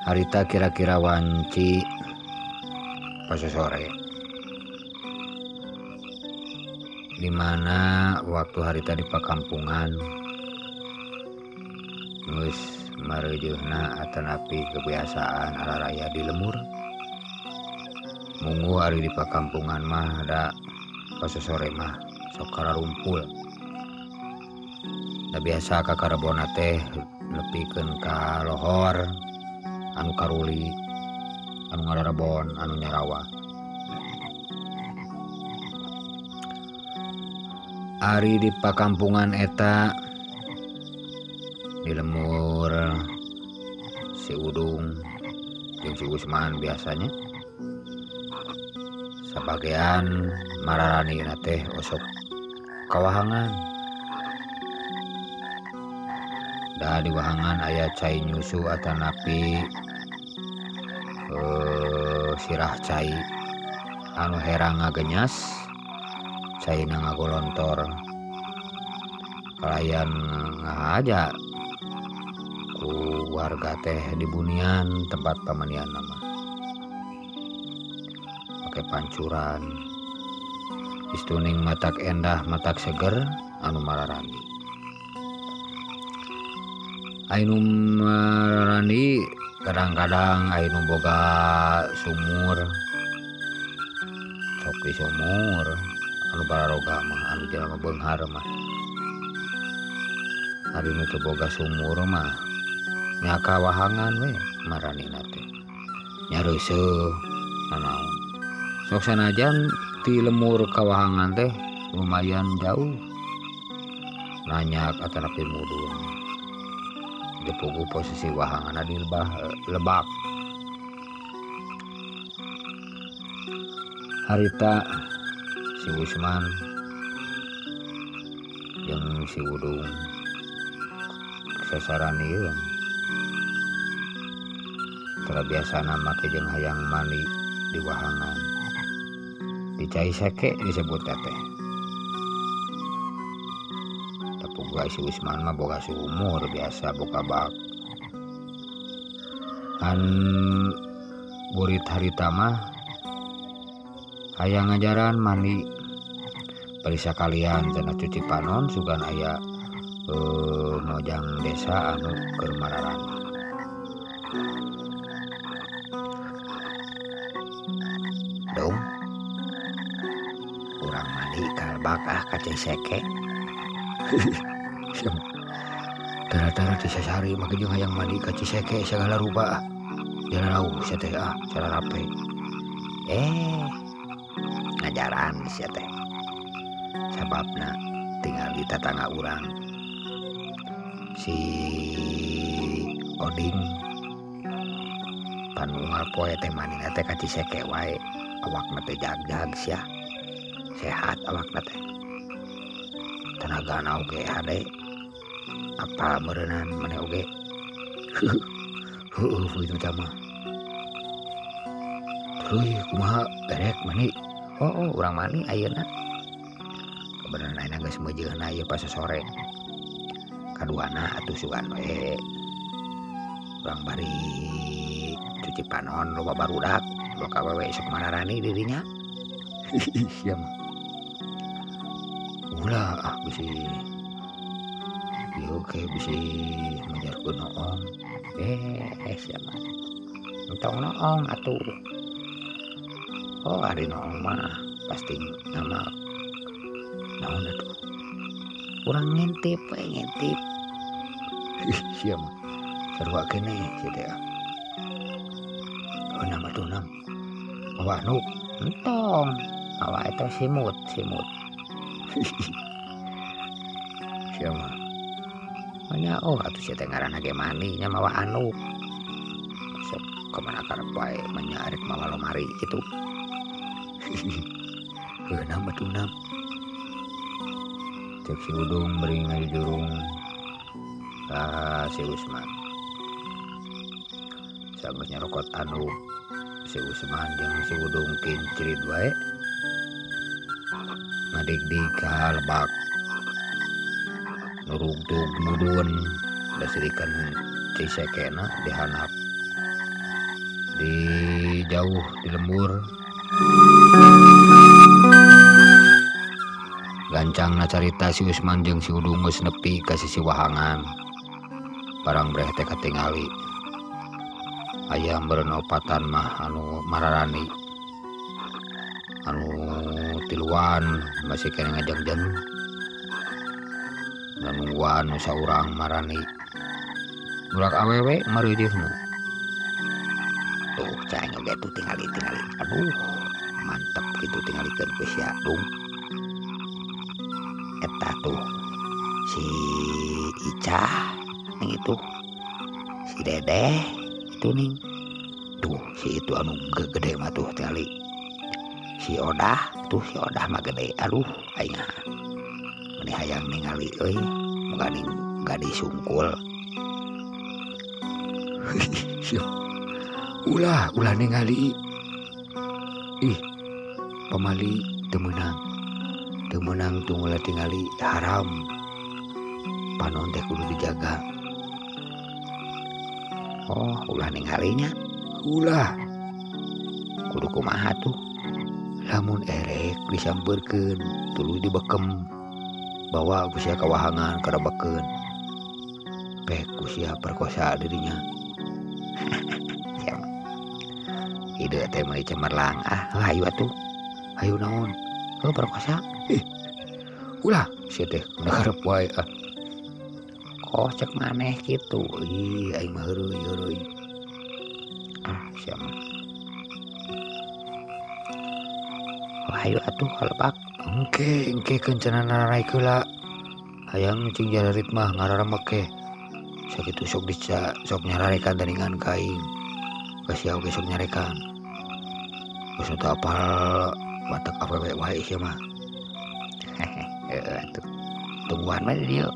Harita kira-kira wanci pasosore. Di mana waktu harita di pakampungan geus mareujeuna atanapi kebiasaan araraya di lemur. Munggu ari di pakampungan mah da pasosore mah sok kararumpul. Da biasa ka karebonna teh nepikeun ka lohor anu karuli, anu ngararebon, anu nyarawa. Ari di pakampungan eta di lemur si Udung jeung si Usman biasanya sabagean mararanina teh osok kawahangan. Da di wahangan aya cai nyusu atanapi sirah cai anu herang ngagenyas, caina ngagolontor kalayan ngahaja ku warga teh di bunian tempat pamanian mah make pancuran istuning matak endah matak seger anu mararani. Anu mararani kadang-kadang anu boga sumur sok di sumur anu bararoga mah anu jelema beunghar mah. Ari nu teu boga sumur mah nya kawahangan we maranina teh nya reuseuh nanaon. Sok sanajan ti lemur kawahangan teh lumayan jauh nanyak atanapi mudun. Dipugu posisi wahanganna di lebak. Harita si Usman jeung si Udung sasaran ieu tara biasana make jeung hayang mandi di wahangan. Di cai seke disebut teh. Tapuga si Usman mah boga sumur biasa boga bak. Kan burit harita mah hayang ngajaran mandi periksa kalian cenah cuci panon sugan aya mojang desa anu keur mararani. Dong urang mandi kalbak ah ka cai seke. Tara-tara ti sasari make jeung hayang mandi ka Ciseke sagala rupa ah. Jararauh sia teh ah, sararape. Ngajaran sia teh. Sababna tinggal di tatangga urang si Oding panunggal poe teh manina teh ka Ciseke wae, awakna teh jag-jag sia. Sehat awakna teh. Tenagana oge hade. Apa meureunan maneh oge. Heueuh kitu tah mah. Tuluy kumaha erek mani? Oh, urang mani ayeuna. Kebenaran ayeuna geus meujeuna ieu pasosore. Kaduana atuh sugan we. Urang bari cuci panon loba barudak, loba awewe sok mararani dirinya. Sia mah. Ulah ah bisi ieu ke bisi majarkeun noong. Sia mah. Entong noong atuh. Oh, ari noong mah pasti nama naon atuh. Urang ngintip we ngintip. Sia mah. Sarua keneh sia teh ah. Oh, nama tuh nam. Mawa anu entong. Mawa eta simut, simut. Sia mah. Nya oh atuh sia teh ngaranna ge mani nya mawa anu. Sok kamana karep wae manya arek mawa lomari kitu. Heuh nam atuh nam. Cek si Udung bari ngajujurung ka si Usman. Sageus nyarokot anu si Usman jeung si Udung kincrid wae. Ngadigdig ka lebak. Nurugtug mudun dasirikan Cisekena dihanap. Di jauh di lembur gancangna carita si Usman jeung si Udung geus nepi ka sisi wahangan. Barang breh teh katingali aya meureun opatan mah anu mararani, anu tiluan masih keneh ngajengjen, dan nungguan nu saurang marani. Budak awewe mareujeuhna. Tuh cai oge tuh tingali-tingali. Aduh, mantep kitu tingalikeun ku sia Dung. Eta tuh si Icah ning itu, si Dedeh itu ning. Tuh si itu anu gede mah tuh tingali. Si Odah tuh, si Odah mah gede. Aduh, aing meni hayang ningali euy, muga ning gadis sungkul. Ulah, ulah ningali. Ih, pamali teu meunang. Teu meunang tunggu tingali haram. Panon teh kudu dijaga. Oh, ulah ningalinya. Ulah. Kudu kumaha tuh? Lamun erek disampeurkeun, tuluy dibekem. Bawa ku sia ka wahangan karebekeun. Pek ku sia perkosa dirinya. Ide teh meuni cemerlang. Ah, hayu atuh. Hayu naon? Heuh, perkosa. Ih. Ulah, sia teh ngarep wae ah. Oh, cek maneh kitu. Ih, aing mah heureuy heureuy. Ah, sia mah. Oh, hayu atuh kalebak. Engke, engke kencanana naraek heula. Hayang cing jararit mah ngararemek ke. Sakitu sok dica, sok nyararekan tandingan ka aing. Ka sia oge sok nyarekan. Geus teu apal watak awewe wae sia mah. Heeh atuh. Tungguan we di dieu.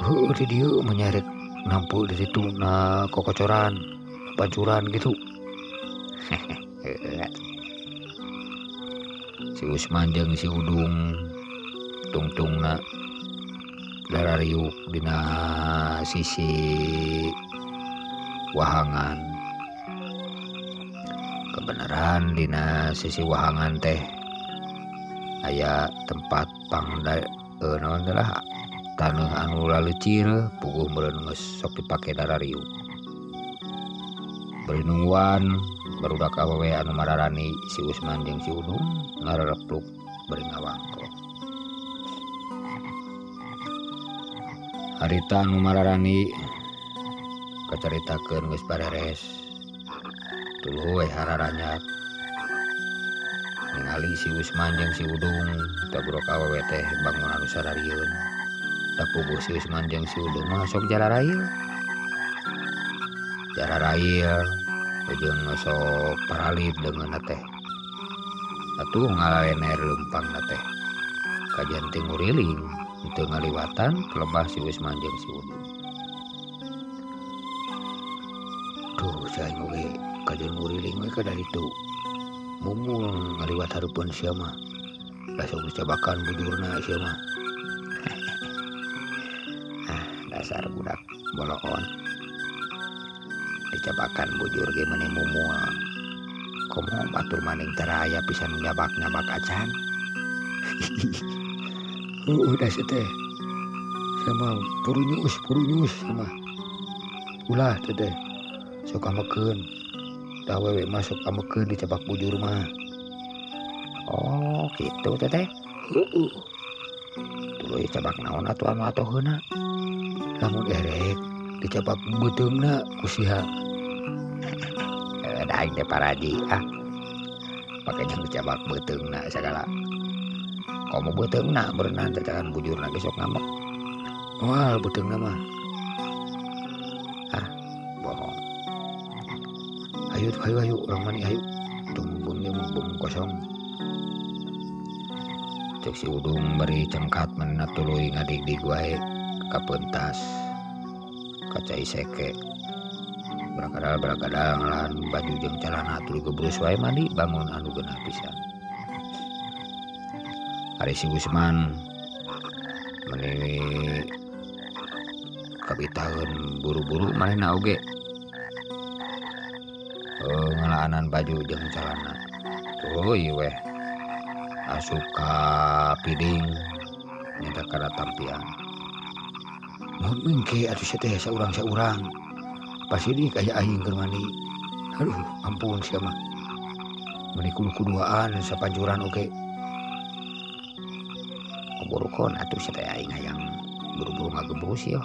Heueuh di dieu mah nyarek nampu di situ na kokocoran, pancuran gitu. Heeh atuh. Si Usman jeung si Udung tungtungna darariuk dina sisi wahangan. Kebenaran dina sisi wahangan teh aya tempat pangda naon teh lah, taneuh anu lalecir puguh meureun geus sok dipake darariuk. Bari nungguan barudak awewe anu mararani si Usman jeung si Udung ngarerepluk bari ngawangko. Harita anu mararani kacaritakeun geus bareres. Tuluy we hararanyat. Ningali si Usman jeung si Udung teh budak awewe teh bangun anu sararieun. Da puguh si Usman jeung si Udung mah sok jararail. Jararail jeung sok paralip deungeunna teh. Atuh ngalener leumpangna teh. Kajian teh nguriling teu ngaliwatan kelebah si Usman jeung si Udung. Duh, si aing oge kajian nguriling we ka ditu. Mumul ngaliwat hareupeun sia mah. Langsung dicabakan bujurna sia mah. Ah, dasar budak boloon. Dicabakan bujur ge meni mumul. Komo batur maning teh aya pisan nyabak-nyabak acan. Heueuh da sia teh. Sia mah purunyus, purunyus sia mah. Ulah teh teh. Sok amekeun. Da awewe mah sok amekeun dicabak bujur mah. Oh, kitu teh teh. Heueuh. Tuluy cabak naon atuh anu atoheuna? Lamun erek dicabak beuteungna ku sia. Da aing teh paraji ah. Pake jeung dicabak beuteungna sagala. Komo beuteungna berenang teh cakan bujurna ge sok ngambek. Moal beuteungna mah. Ah, bohong. Hayu hayu hayu urang mani hayu. Tong mumpung ieu mumpung kosong. Cek si Udung bari cengkat manehna tuluy ngadigdig wae ka pentas. Ka cai seke. Brakadal brakadal ngalahan baju jeung calana tuluy gebrus wae mandi bangun anu geunah pisan. Ari si Usman meni kabitaeun buru-buru manehna oge. Ngalaanan baju jeung calana tuluy weh asup ka piding nyata kana tampian. Mun engke atuh sia teh saurang-saurang pasidik aya aing keur mandi. Aduh ampun sia mah. Meni kudu kuduaan sapancuran oge. Kuburukon atuh sia teh aing hayang buru-buru ngagebrus ieu.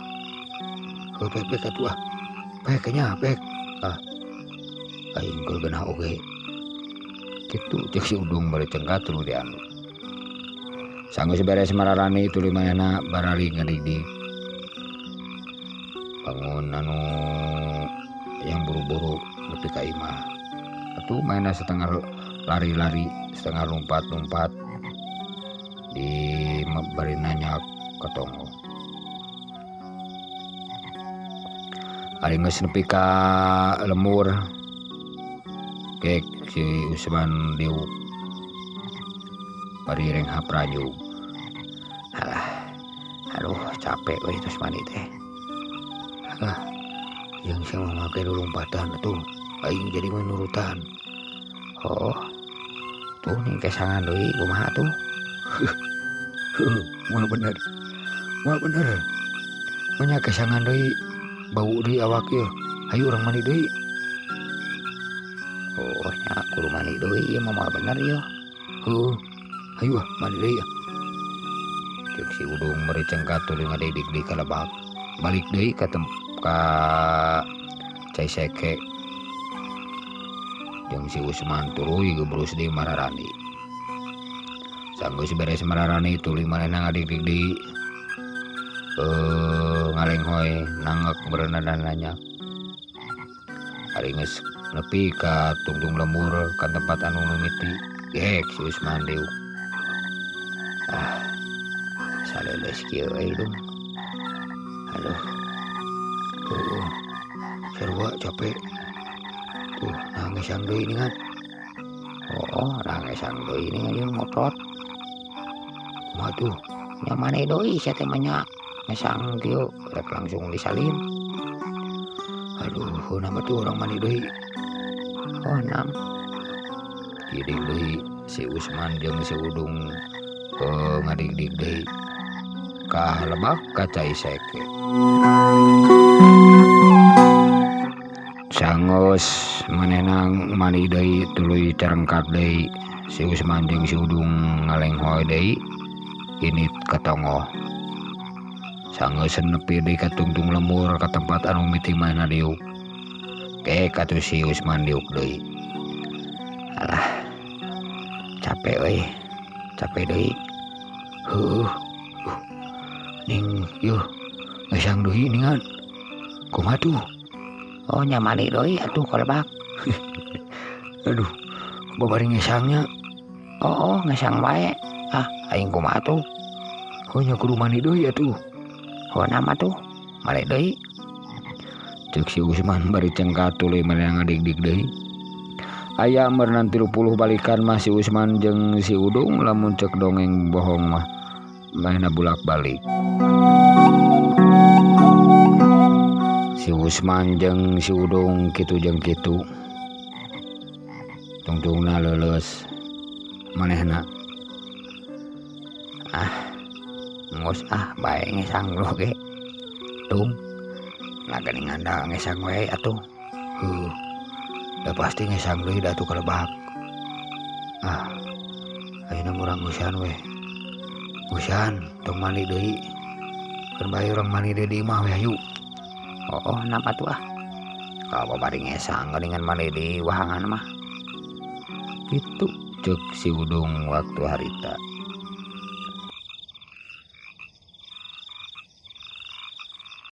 Heuh pek pek atuh ah. Pek nya pek. Ah. Aing keur genah oge. Kitu cek si Udung bari cengkat tuluy dianu. Sanggeus beres mararani tuluy manehna barali ngadigdig. Bangun anu yang buru-buru nepi ka imah. Atuh mainna setengah lari-lari, setengah lompat-lompat di bari nanya ka tonggoh. Ari geus nepi ka lembur gek si Usman diuk bari renghap ranjug. Alah, aduh capek euy tos mandi teh. Ah, yang sia mah make lulumpatan atuh, aing jadi menurutan. Oh, tuh ning kesangan deui kumaha tuh? Heuh, moal bener. Moal bener. Manya kesangan deui bau deui awak ieu. Hayu urang mandi deui. Oh, nya kudu mandi deui ieu mah moal bener ieu. Heuh, hayu ah mandi deui ah. Ceuk si Udung bari cengkat tuluy ngadigdig deui ka lebak. Balik deui ka ka cai seke. Jeung si Usman tuluy gebrus deui mararani. Sanggeus beres mararani tuluy manehna ngadigdig deui. Ngalenghoy nangek berenang nanya. Ari geus nepi ka tungtung lembur ka tempat anu mimiti. Gek si Usman diuk. Ah, saleuleus kieu euy Dung. Aduh. Heueuh. Sarua capek. Tuh, nah ngesang deui ningan. Oh, nah ngesang deui ningan ieu motot. Kumaha tuh? Nya mane deui sia teh mah nya ngesang kieu rek langsung disalin. Aduh, heuh mah tuh urang mandi deui. Oh, nam. Giring deui si Usman jeung si Udung ngadigdig deui. Ka lebak ka cai seke. Sanggeus manehna mandi deui tuluy carengkat deui si Usman jeung si Udung ngalenghoy deui init ka tonggoh. Sanggeus nepi deui ka tungtung lembur ka tempat anu miti manehna diuk. Gek atuh si Usman diuk deui. Alah, capek euy, capek deui. Heueuh. Ning yeuh ngesang deui ningan. Kumaha tuh? Oh, nya mandi deui atuh ka lebak. Aduh, babari ngesangnya. Oh, oh, ngesang bae. Ah, aing kumaha tuh? Oh, nya kudu mandi deui atuh. Oh, nama tuh? Mandi deui. Ceuk si Usman bari cengkat tuluy manehna ngadigdig deui. Aya meureunan 30 balikan mah si Usman jeung si Udung lamun ceuk dongeng bohong mah manehna bulak-balik. Si Usman jeung si Udung kitu jeung kitu. Tungtungna leuleus manehna. Ah, ngos ah bae ngesang lu ge. Tung. Nah geuningan da ngesang we atuh. Heuh. Da pasti ngesang deui da atuh ka lebak. Ah, ayeuna urang ngeusan we. Ngeusan tong mandi deui. Keun bae urang mandi deui di imah we hayu. Oh, oh, napa tuh ah? Kalau babari ngesang geuningan mandi di wahangan mah. Kitu ceuk si Udung waktu harita.